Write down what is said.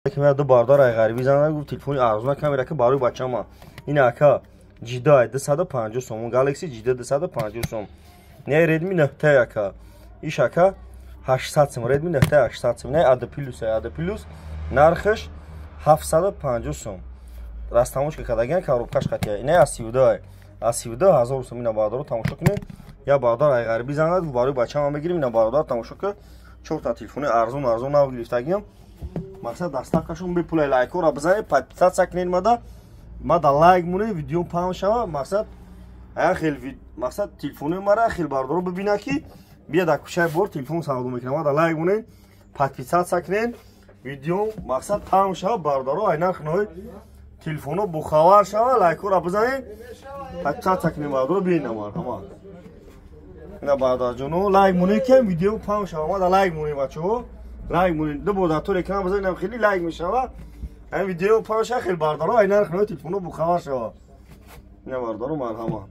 Алейкум. Ду бародар ай ғарибӣ зана гуфт, телефони арзона камера ки барои бачама. Ин ака ҷида 250 сом, Galaxy ҷида 250 сом. Не, Redmi 9 ака. Иш ака 800 сом, Redmi 9 800 сом. Не, A плюс, A плюс нархш 750 сом. Растамошка кардагиан, коробкаш қатия. Ина A32, A32 1000 сом. Ина бародаро, тамошо кунед. Я бародар ай ғарибӣ занад, барои бачама мегирим. Ина бародар, тамошо кун. Чорта телефони арзон арзон нав гирифтагиам. Мақсад, доставкашон бепулай. Лайкора бизанед, подписаться кунед, мада лайк монед, видео паҳн шава. Мақсад, ая хел, мақсад, телефони мара хел бародаро бибина, ки бия дар кӯчаи бор телефон савдо мекунам. Мада лайк монед, подписаться кунед, видео, мақсад, паҳн шава, бародаро ай нарх нои телефоно бохабар шава. Лайкора бизанед, подписаться кунед, бародаро. Бинед, марҳамат. Ина бародарҷоно, лайк монед, ки видео паҳн шава. Мада лайк монед, бачаҳо, лайк монед. Ду бор дар тор экран бизанед, хеле лайк мешава. Ҳамин видео паҳн шава, хел бародаро ай нарх нои телефоно бохабар шава. Ина бародаро, марҳамат.